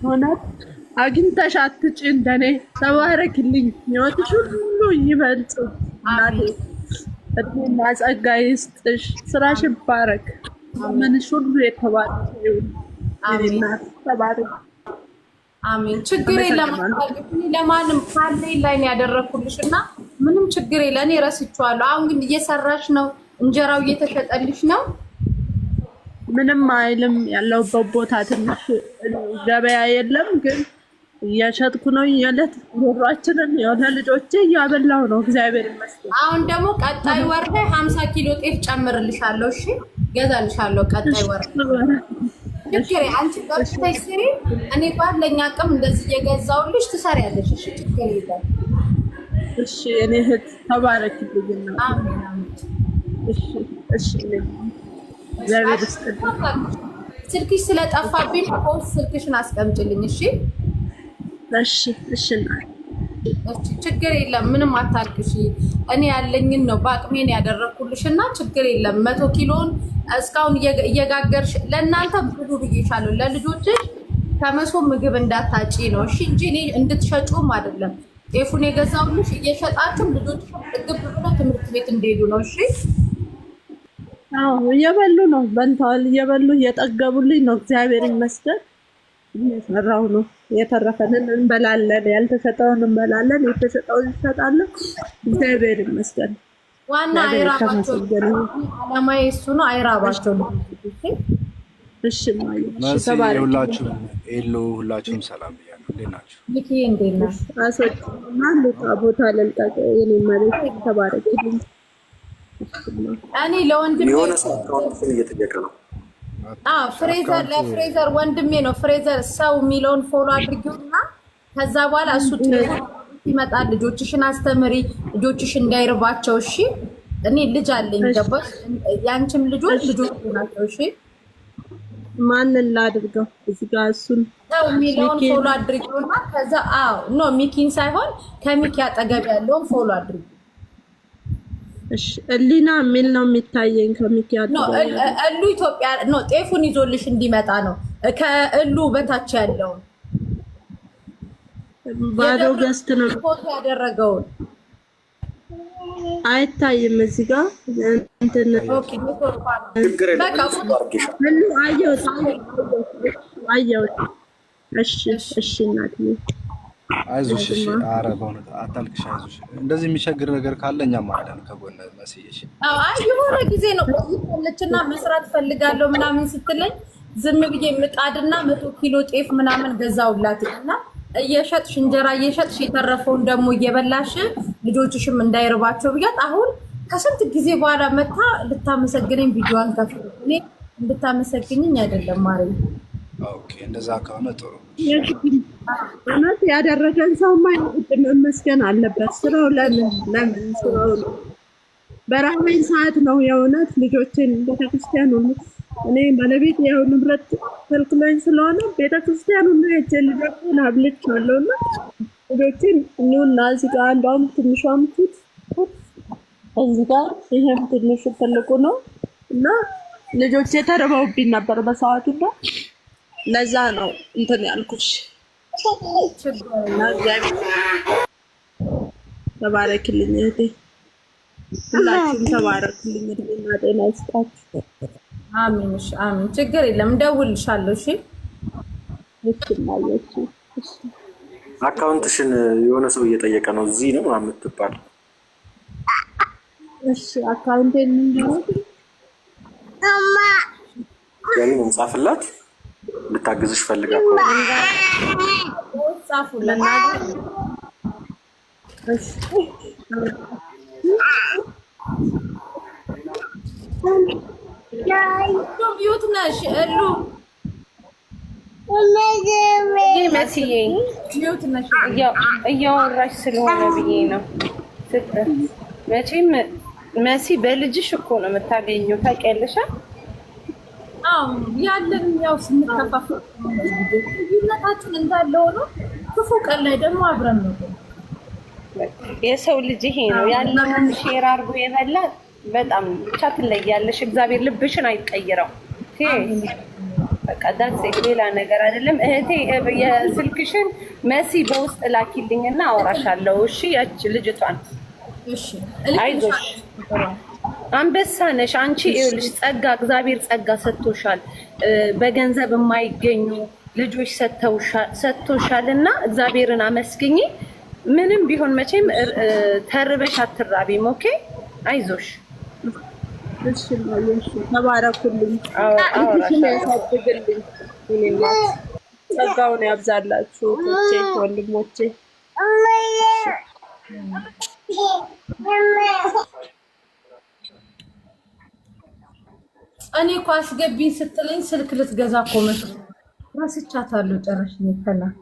እውነት አግኝተሽ አትጪ እንደኔ። ተባረክልኝ፣ ህይወትሽ ሁሉ ይበልጽ እናቴ። እድሜና ጸጋ ይስጥሽ፣ ስራሽ ይባረክ፣ ዘመንሽ ሁሉ የተባረከ ይሁን። የኔ አሜን። እናት ተባረክ። አሜን። ችግር የለም። አመሰግናለሁ። እኔ ለማንም ካለኝ ላይ ነው ያደረኩልሽ እና ምንም ችግር የለ። እኔ ረስቼዋለሁ። አሁን ግን እየሰራሽ ነው፣ እንጀራው እየተሸጠልሽ ነው። ምንም አይልም። ያለሁበት ቦታ ትንሽ ገበያ የለም፣ ግን እየሸጥኩ ነው። የዕለት ጉሮሯችንን የሆነ ልጆቼ እያበላሁ ነው። እግዚአብሔር ይመስገን። አሁን ደግሞ ቀጣይ ወር ላይ 50 ኪሎ ጤፍ ጨምርልሻለሁ። እሺ፣ ገዛልሻለሁ። ቀጣይ ወር ችግር አንቺ በርትተሽ ስሪ። እኔ ባለኝ አቅም እንደዚህ እየገዛሁልሽ ትሰሪያለሽ። እሺ፣ ችግር የለም። እሺ የኔ እህት ተባረክልኝ። አሜን አሜን። እሺ እሺ፣ እግዚአብሔር ይስጥልኝ። ስልክሽ ስለጠፋብኝ post ስልክሽን አስቀምጭልኝ። እሺ። እሺ እሺ እናቴ። እሺ፣ ችግር የለም። ምንም አታልቅሽ። እኔ ያለኝን ነው በአቅሜን ያደረግኩልሽ እና ችግር የለም። 100 ኪሎን እስካሁን እየጋገርሽ ለእናንተ ብሉ ብዬሻለሁ። ለልጆችሽ ከመሶብ ምግብ እንዳታጪ ነው እሺ፣ እንጂ እኔ እንድትሸጩም አይደለም። ጤፉን የገዛሁልሽ እየሸጣችሁም ልጆችሽ ጥግብ ብሎ ትምህርት ቤት እንዲሄዱ ነው። እሺ። አዎ እየበሉ ነው፣ በልተዋል። እየበሉ እየጠገቡልኝ ነው። እግዚአብሔር ይመስገን። እየሰራሁ ነው። የተረፈንን እንበላለን፣ ያልተሸጠውን እንበላለን፣ የተሸጠውን እንሸጣለን። እግዚአብሔር ይመስገን። ዋና እግዚአብሔር አይራባቸው። የተመሰገነ ይሁን። አላማዬ እሱ ነው። አይራባቸው። እሺ እማዬ፣ እሺ መሲ ተባረክ። ሁላችሁም ኤሎ ሁላችሁም ሰላም ብያለሁ። እንዴት ናችሁ? ሚኪ እንዴት ነህ? አስወጪና ልውጣ፣ ቦታ ልልቀቅ። የኔ መቤት ተባረክልኝ። እኔ ለወንድሜ የሆነ ሰው account ሽን እየጠየቀ ነው። አዎ ፍሬዘር፣ ለፍሬዘር ወንድሜ ነው። ፍሬዘር ሰው የሚለውን follow አድርጊውና ከዛ በኋላ እሱ ይመጣል። ልጆችሽን አስተምሪ፣ ልጆችሽ እንዳይርባቸው። እሺ እኔ ልጅ አለኝ፣ ገባሽ? ያንቺም ልጆች ልጆች ናቸው። እሺ። ማንን ላድርገው እዚህ ጋር እሱን? ሰው የሚለውን ሚኪን። follow አድርጊውና ከዛ አዎ፣ no ሚኪን ሳይሆን ከሚኪ አጠገብ ያለውን follow አድርጊ። እሺ እሊና የሚል ነው የሚታየኝ ከሚኪ no አጠገብ ያለው። እሉ ኢትዮጵያ no ጤፉን ይዞልሽ እንዲመጣ ነው። ከእሉ በታች ያለውን ባዶ የደብረ guest ነው። ፎቶ ያደረገውን። አይታይም እዚህ ጋር እንትን። Okay፣ ኔትወርክ ነው። ችግር የለም። በቃ እሱ አድርጌሻለሁ። እሉ አየሁት አየሁት። እሺ እሺ እናትዬ። አይዞሽ። እሺ፣ ኧረ በእውነት አታልቅሽ፣ አይዞሽ። እንደዚህ የሚቸግር ነገር ካለ እኛም አለን ከጎን መስዬ። እሺ። አዎ፣ አይ የሆነ ጊዜ ነው ቆይታለችና መስራት ፈልጋለሁ ምናምን ስትለኝ ዝም ብዬ ምጣድና 100 ኪሎ ጤፍ ምናምን ገዛውላት እና እየሸጥሽ እንጀራ እየሸጥሽ የተረፈውን ደግሞ እየበላሽ ልጆችሽም እንዳይርባቸው ብያት፣ አሁን ከስንት ጊዜ በኋላ መታ ልታመሰግነኝ ቪዲዮዋን ከፍ እኔ እንድታመሰግኝኝ አይደለም ማሪ። Okay፣ እንደዛ ከሆነ ጥሩ። እውነት ያደረገን ሰውማ የግድ መመስገን አለበት። ስራው ለምን ለምን ስራው ነው። በረሃበኝ ሰዓት ነው የእውነት ልጆችን ቤተክርስቲያን ሁሉ እኔ ባለቤት ያው ንብረት ከልክሎኝ ስለሆነ ቤተክርስቲያን ሁሉ ሄጄ ልጆችን አብልቻለሁ እና ልጆችን እኒሁና እዚህ ጋር አንዷም ትንሿም ፊት እዚህ ጋር ይሄም ትንሹ ትልቁ ነው እና ልጆቼ ተርበውብኝ ነበር በሰዓቱ እና ለዛ ነው እንትን ያልኩሽ። እና እግዚአብሔር ተባረክልኝ እህቴ፣ ሁላችሁም ተባረክልኝ፣ እድሜና ጤና ይስጣችሁ። አሚን። እሺ አሚን። ችግር የለም፣ እንደውልሻለሁ። እሺ። እሺ እማዬ፣ እሺ እሺ። Account ሽን የሆነ ሰው እየጠየቀ ነው። እዚህ ነው ምናምን የምትባል። እሺ account ኤን ምንድን ነው? ያንን እንጻፍላት እንድታግዝሽ ፈልጋ ከሆነ። ጻፉላት። እሺ። Mute ነሽ እሉ። ይህ መስዬ Mute ነሽ። እያወራሽ ስለሆነ ብዬ ነው። መቼም መሲ በልጅሽ እኮ ነው የምታገኘው፣ ታውቂያለሽ? አዎ ያለን ያው ስንከፋፈል ልዩነታችን እንዳለ ሆኖ ክፉ ቀን ላይ ደግሞ አብረን ነው። የሰው ልጅ ይሄ ነው ያለውን share አድርጎ የበላ በጣም ብቻ ትለያለሽ። እግዚአብሔር ልብሽን አይቀይረው። በቃ that's it፣ ሌላ ነገር አይደለም። እህቴ የስልክሽን መሲ በውስጥ ላኪልኝና አወራሻለሁ። እሺ ያች ልጅቷን እሺ። አይዞሽ፣ አንበሳ ነሽ አንቺ። ይኸውልሽ ጸጋ፣ እግዚአብሔር ጸጋ ሰጥቶሻል። በገንዘብ የማይገኙ ልጆች ሰጥቶሻል እና እግዚአብሔርን አመስግኚ። ምንም ቢሆን መቼም ተርበሽ አትራቢም። Okay፣ አይዞሽ። እሺ እማዬ፣ እሺ ተባረኩልኝ። ልጅሽን ያሳድግልኝ። የእኔ እናት ጸጋውን ያብዛላችሁ እህቶቼ፣ ወንድሞቼ። እኔ እኮ አስገቢኝ ስትለኝ ስልክ ልትገዛ እኮ መስሎኝ ረስቻታለሁ። ጨረሽ ነው የተላክ።